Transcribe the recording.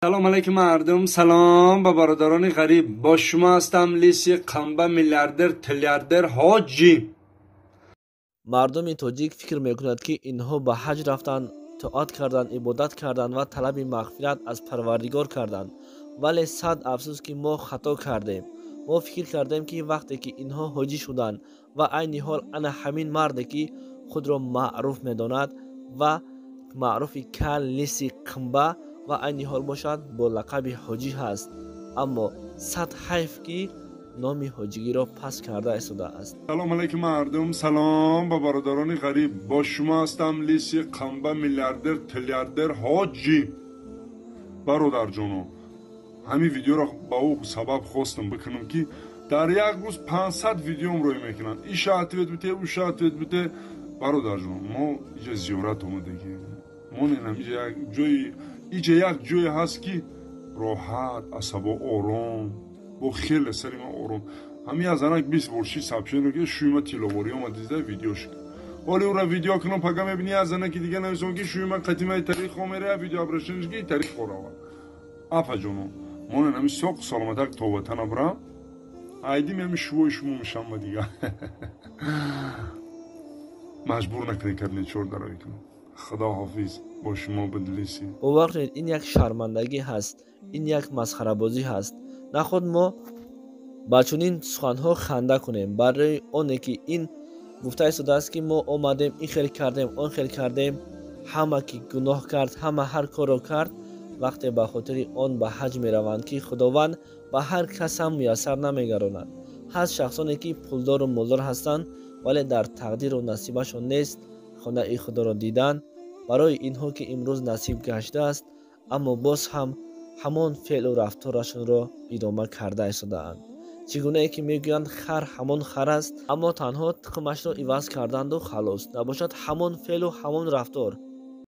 Салом алейкум мардум, салом ба бародарони ғариб. Бо шумо ҳастам Лиси Қамба, миллиардер, триллиардер, ҳоҷӣ. Мардуми тоҷик фикр мекунад, ки инҳо ба ҳаҷ рафтанд, тоат карданд, ибодат карданд ва талаби мағфират аз Парвардигор карданд. Вале сад афсӯс, ки мо хато кардем. Мо фикр кардем, ки вақте ки инҳо ҳоҷӣ шуданд ва айни ҳол ана ҳамин марде, ки худро маъруф медонад ва маъруфи кал Лиси Қимба ва айни ҳол бошад бо лақаби ҳоҷӣ ҳаст, аммо сад ҳайф, ки номи ҳоҷигиро паст карда истодааст. Салом алейкум мардум, салом ба бародарони ғариб. Бо шумо ҳастам Лиси Қамба, миллиардер, триллиардер, ҳоҷӣ. Бародарҷоно, ҳамин видеоро ба ӯ сабаб хостам бикунам, ки дар як рӯз 500 видеом рӯй мекунанд. Иша ответ бите, уша ответ бите. Бародарҷон, мо иҷа зиёрат омадагем. Монем иҷа як ҷои, иҷа як ҷое ҳаст, ки роҳат, асабо ором, бо хеле сари ман ором. Ҳамин як занак 20 бор ши сообщение ки шӯйма тилловорӣ омад, дида видео шуд. Ҳоли ӯра видео кунам, пага мебини як занаки дига нависон, ки шӯйма қатимаи тариқ омера, видео обращение ки тариқ хоравад. Апаҷоно, монен ҳамин соқ саломатак то ватана бирам. Айдим ҳамин шувои шумо мешам ба дига. Маҷбур накунед кардне чор даравӣ кунам. Худо ҳофиз, бо шумо буд Лиси. Бовар кунед, ин як шармандагӣ ҳаст, ин як масхарабозӣ ҳаст. Наход мо ба чунин суханҳо ханда кунем, барои оне ки ин гуфта истодааст, ки мо омадем, ин хел кардем, он хел кардем. Ҳама ки гуноҳ кард, ҳама ҳар корро кард, вақте ба хотири он ба ҳаҷ мераванд, ки Худованд ба ҳар кас ҳам муяссар намегаронад. Ҳаст шахсоне, ки пулдору молдор ҳастанд, вале дар тақдиру насибашон нест хонаи худоро дидан. Барои инҳо ки имрӯз насиб гаштааст, аммо боз ҳам ҳамон феълу рафторашонро идома карда истодаанд. Чӣ гунае ки мегӯянд, хар ҳамон хар аст, аммо танҳо тухмашро иваз карданду халос. Набошад, ҳамон феълу ҳамон рафтор.